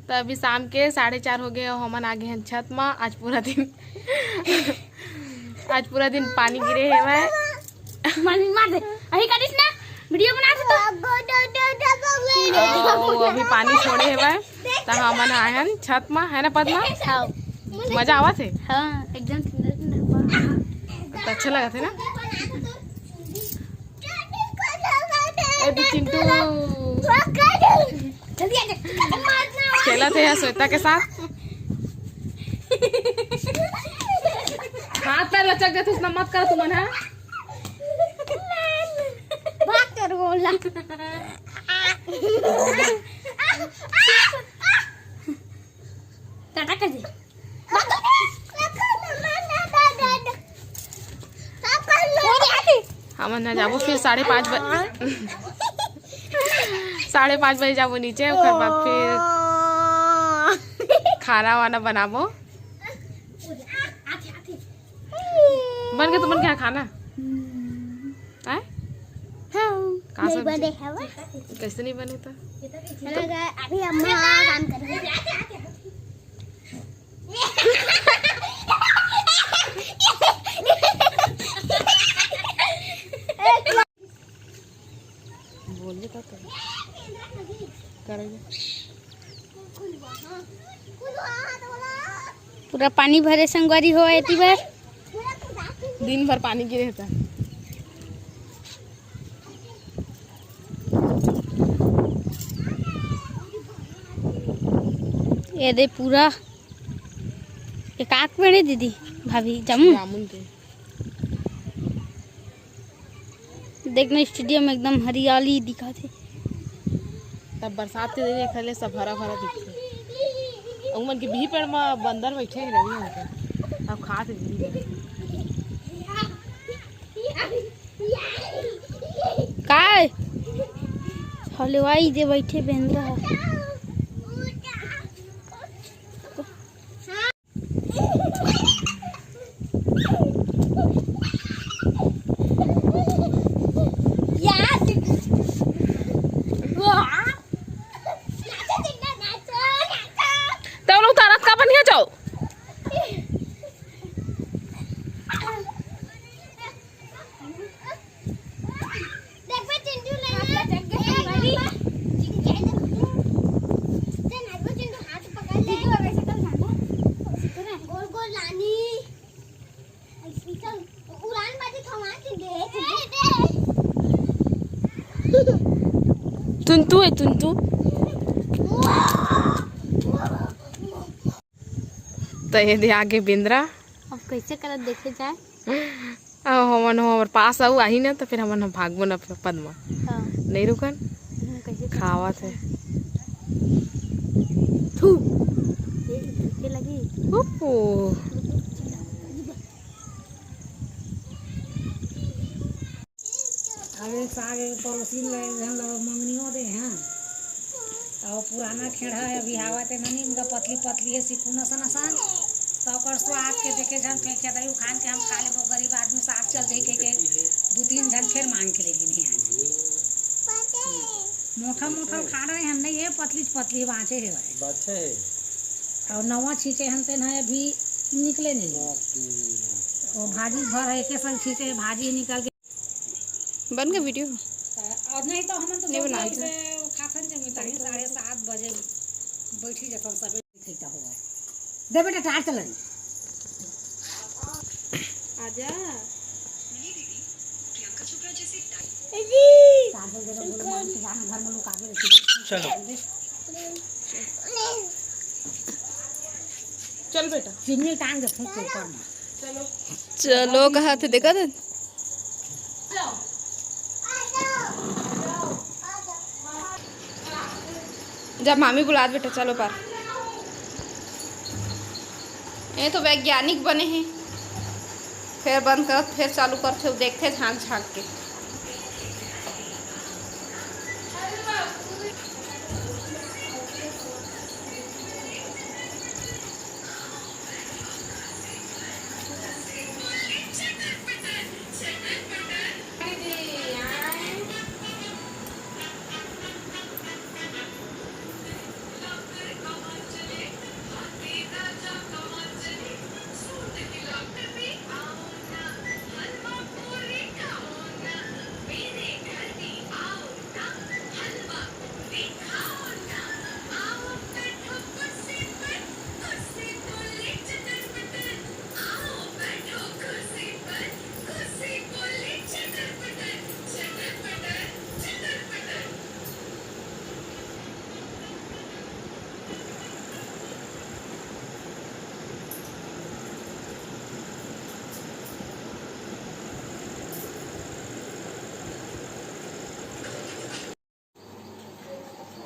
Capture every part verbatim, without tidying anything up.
तो अभी शाम के साढ़े चार हो गए और हमन आ गए हैं छत में। आज पूरा दिन आज पूरा दिन पानी गिरे हेवय। मन मार दे। अभी करिस ना, वीडियो बना दे तो। ओ, अभी पानी छोड़े हेवय, त हमन आए हन छत मा, है ना पद्मा? हाँ। मजा आवत हे? हाँ, एकदम ठंडा ठंडा हवा। त अच्छा लगत हे ना? ए, भी चिंटू। जल्दी आ जा। खेलत हे श्वेता के साथ। हाथ पैर लचक जाथे, उतना मत कर तुमन, हाँ? भाग कर बोला। टाटा कर दे। हमन ना जाबो फिर साढ़े पाँच बजे। साढ़े पाँच बजे जाबो नीचे, ओकर बाद फिर खाना वाना बनाबो। बन के तुमन के यहाँ खाना? आय? हाँ, का नहीं सब्जी? बने हवा। कैसे नहीं बने तो? अभी अम्मा काम करेंगे। बोलिए तो करेंगे। पूरा पानी भरे संगवारी हो एती बर। दिन भर पानी गिरे था। ये दे पूरा। ये काक बने दीदी, भाभी, जामुन? जामुन के। देखना, स्टेडियम एकदम हरियाली दिखाथे। तब बरसात के दिन एखर ले सब हरा भरा दिखथे। अउ मन के बिही पेड़ म बंदर बैठे हे रवि मन के। अब खात हे बिही पेड़। काय? हलवाई जे बैठे बेंदरा ह। तब लोग तारत का बनिया जाओ। देख बे चिंटू ले ले। चिंटू, चिंटू, हाथ पकड़ ले। गोल गोल लानी। चल, उड़ान बाजी थमा के दे। तुंतु है, तुंतु। त ये दे आगे बेंदरा। अब कैसे करत देखे जाए? अब हमन हो हमर पास आऊ आही ना, त फिर हमन ह भागबो ना पद्मा। हाँ। नहीं रुकन। हम्म, कैसे करत खावत है। थू। ये, ये लगी। ओहो। अबे साग एगो पड़ोसी ले, हम लोग मंगनियों दे हैं। और पुराना खेड़ा है, अभी हवा ते ननी, इनका पतली पतली है, सिकुन असन असन। तो ओकर स्वाद के देखे झन फेंक के दही उखान के हम खा लेबो, गरीब आदमी साग चल जाई कह के दू तीन झन फिर मांग के लेकिन ही आज। मोठा मोठा खा रहे हम नहीं, ये पतली पतली बाँचे है भाई। बाँचे है। और नवा छींचे हम तेन है अभी निकले नहीं। बाप रे। वो भाजी भर है, एके संग छींचे, भाजी निकल के। बन गया वीडियो? और नहीं तो हमन तो नहीं बनाते। से खाथन जमी ताही साढ़े सात बजे बैठी जतन सबे खैता हुआ। दे बेटा, टार चलन। आजा। टार चल जरा बोलो, मार के जाना घर में लुका के रखी। चलो। चल बेटा। चिन्नी टांग दे फूंक के ऊपर में। चलो। चलो, कहा थे, देखा थे? जा, मामी बुलात बेटा, चलो पार। ये तो वैज्ञानिक बने हैं, फिर बंद करत, फिर चालू करथे, देखथे झांक झांक के।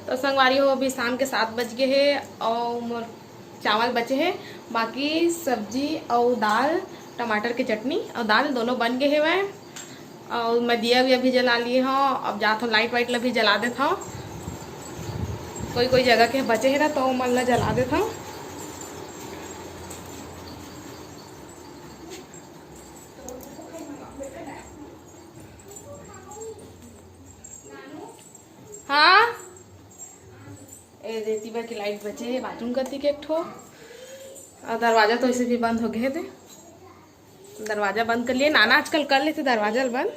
तो संगवारी हो, अभी शाम के सात बज गे हे अउ मोर चावल बचे हे, बाकी सब्जी अउ दाल, टमाटर के चटनी अउ दाल दोनों बन गे हेवय। अउ मैं दिया भी अभी जला लिए हव। अब जात हव, लाइट वाइट ला भी जला देत हव। कोई कोई जगह के बचे हे ना, तो ओमन ला जला देत हव। हाँ, ए दे, तीबर के लाइट बचे हे बाथरूम कति के एक ठो, अउ दरवाजा तो ऐसे भी बंद हो गए हे। दे, दरवाजा बंद कर लिए, नाना आजकल कर लेथे दरवाजा ल बंद।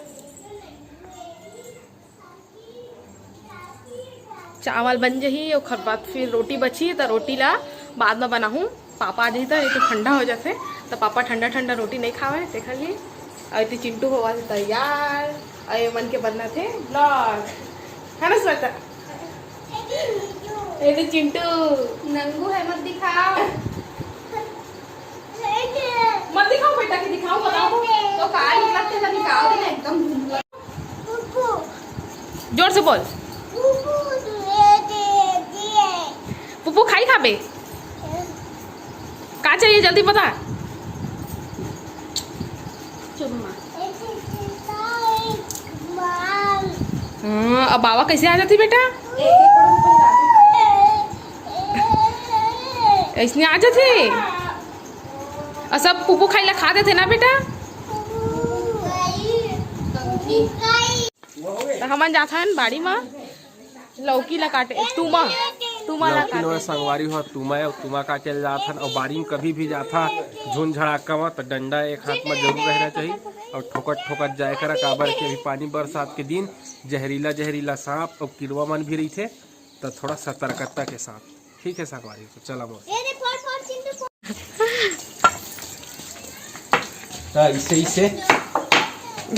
चावल बन जही, ओखर बाद फिर रोटी बची, त रोटी ला बाद में बनाहूँ। पापा आ जही त ये तो ठंडा हो जाथे, त पापा ठंडा ठंडा रोटी नहीं खावे, तेखर लिए। अउ इति चिंटू होवा से तैयार, अउ ये मन के बनना थे ब्लॉग, है ना श्वेता? ये तो चिंटू नंगू है, मत दिखाओ, मत दिखाओ बेटा, कि दिखाओ, बताओ तो, तो काय मतलब तेरा दिखाओ दे ना, एकदम घूम। जोर से बोल। पुप्पू खाई खाबे? का चाहिए, जल्दी बता। हाँ, अब बाबा कैसे आ जाती बेटा? ऐसने आ जाती। अउ सब पुप्पू खाई ला खा देथे ना बेटा। त हमन जाथन बाड़ी म लौकी ला काटे, तुमा, तुमा ला लौकी नोए काटे। संगवारी हो, तुमा अउ तुमा काटे ल जाथन। अउ बारी म कभी भी जाथा झुन झड़ाका म, त डंडा एक हाथ म जरूर रहना चाहिए अउ ठोकत ठोकत जाए करा, काबर कि अभी पानी बरसात के दिन जहरीला जहरीला सांप अउ किड़वा मन भी रहिथे, त थोड़ा सतर्कता के साथ। ठीक है संगवारी, तो चला मोर। ये दे, फोड़, फोड़, चिंटू, फोड़। त इसे, इसे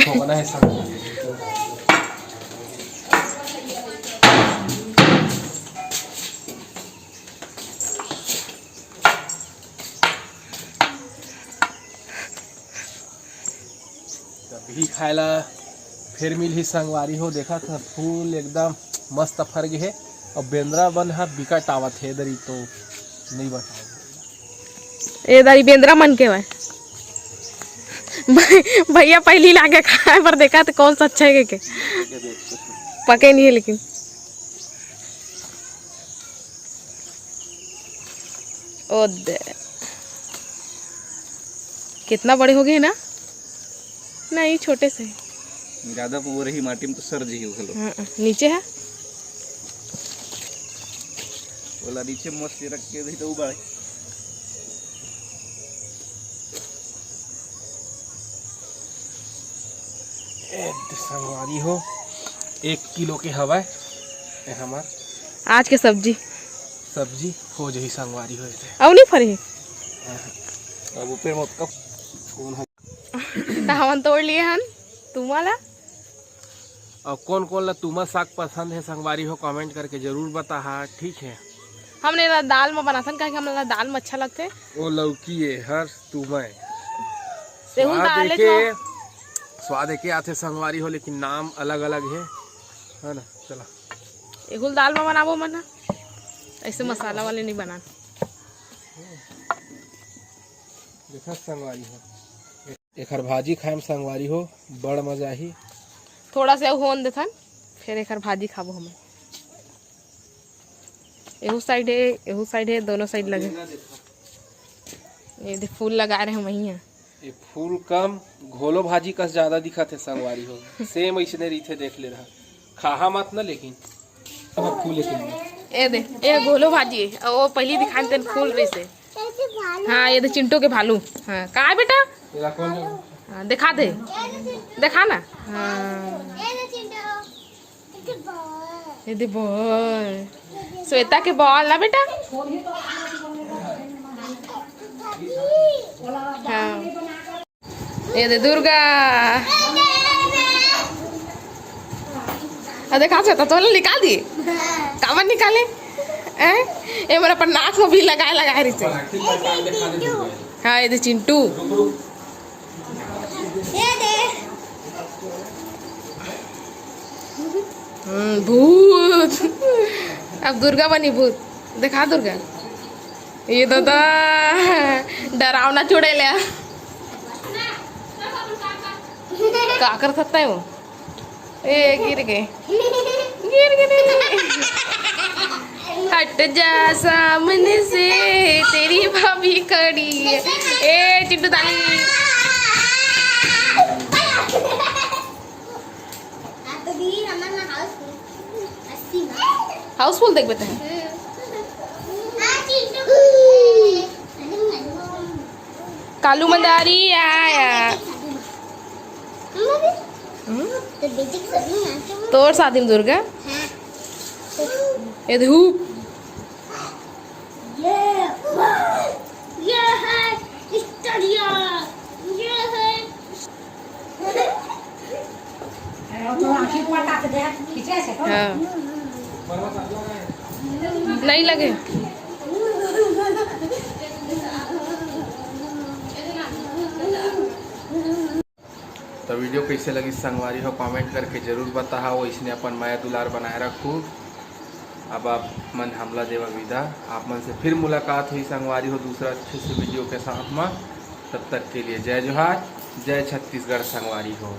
ठोकना है संगवारी। तभी खाए ला फेर मिलही संगवारी हो। देखत ह फूल एकदम मस्त फर गे हे, अउ बेंदरा मन ह बिकट आवत हे। ए दरी तो नहीं बताओ। ए दरी बेंदरा मन के वय। भै-, भैया पहली लागे खाए बर देखा त कौन सा अच्छा है के। पके नहीं है लेकिन। ओ दे, कितना बड़े हो गए ना? नहीं, छोटे से। ज्यादा वो रही माटी में तो सर जही घलो। हाँ, नीचे है। ओला नीचे मस्त रख के दे तो उबाल। ए दे संगवारी हो, एक किलो के हवय ए हमर आज के सब्जी। सब्जी हो जही संगवारी हो एते। अउ नहीं फरही? अब ऊपर मत कप। कौन है? त हमन तोड़ लिए हन तुमा ला। अउ कौन कौन ला तुमा साग पसंद है संगवारी हो, कमेंट करके जरूर बताहा, ठीक है। हमन एला दाल म बनाथन, काहे कि हमन ला दाल म अच्छा लगथे। ओ लौकी ए हर तुमा ए। एहू स्वाद दाल ए एके, थोड़ा। स्वाद एके आथे संगवारी हो, लेकिन नाम अलग अलग है, है ना? चला। एहू दाल म बनाबो मन ह, ऐसे मसाला वाले नहीं बनान। देखा संगवारी हो, एखर भाजी खाए म संगवारी हो, बड़ मजा आही। थोड़ा से अउ होन देथन, फिर एखर भाजी खाबो हमन। एहू साइड है, एहू साइड है, दोनों साइड लगे। ये दे फूल लगा रहे हैं वहीं है। ये फूल कम घोलो भाजी कस ज्यादा दिखत है संगवारी हो। सेम ऐसने रहिथे, देख ले रहा। खाहा मत ना लेकिन। अब फूल लेके आना। ए दे, ए घोलो भाजी है। ओ पहली दिखान तेन फूल रही से। हाँ, ये दे चिंटू के भालू। हाँ, का है बेटा? तेरा कौन है? हाँ, दिखा दे। दिखा ना। हाँ। ये दे बॉल। श्वेता के बॉल ना बेटा। हाँ। ये दे दुर्गा। आ देखा से तो तोला निकाल दिए। कामन निकाले? हैं? ए मोर अपन नाक में भी लगाए लगाए रहिसे। हाँ, ये दे चिंटू। ये दे। हम्म, भूत। अब दुर्गा बनी भूत। देखा दुर्गा, ये दादा डरावना चुड़ैल। का कर सकता है वो? ए, गिर गए, गिर गए। हट जा सामने से, तेरी भाभी खड़ी है। ए चिंटू दानी। हाउसफुल देख बेटा। कालू मंदारी आया। हम्म? तोर शादी में दुर्गा। ये धूप। ये, ये है स्टडिया, ये है। हाँ। नहीं लगे। तो वीडियो कैसे लगी संगवारी हो, कमेंट करके जरूर बताहा। वैसने अपन मया दुलार बनाए रखू। अब आप मन हमला देवा विदा। आप मन से फिर मुलाकात हुई संगवारी हो दूसरा अच्छे से वीडियो के साथ में। तब तक के लिए जय जोहार, जय छत्तीसगढ़ संगवारी हो।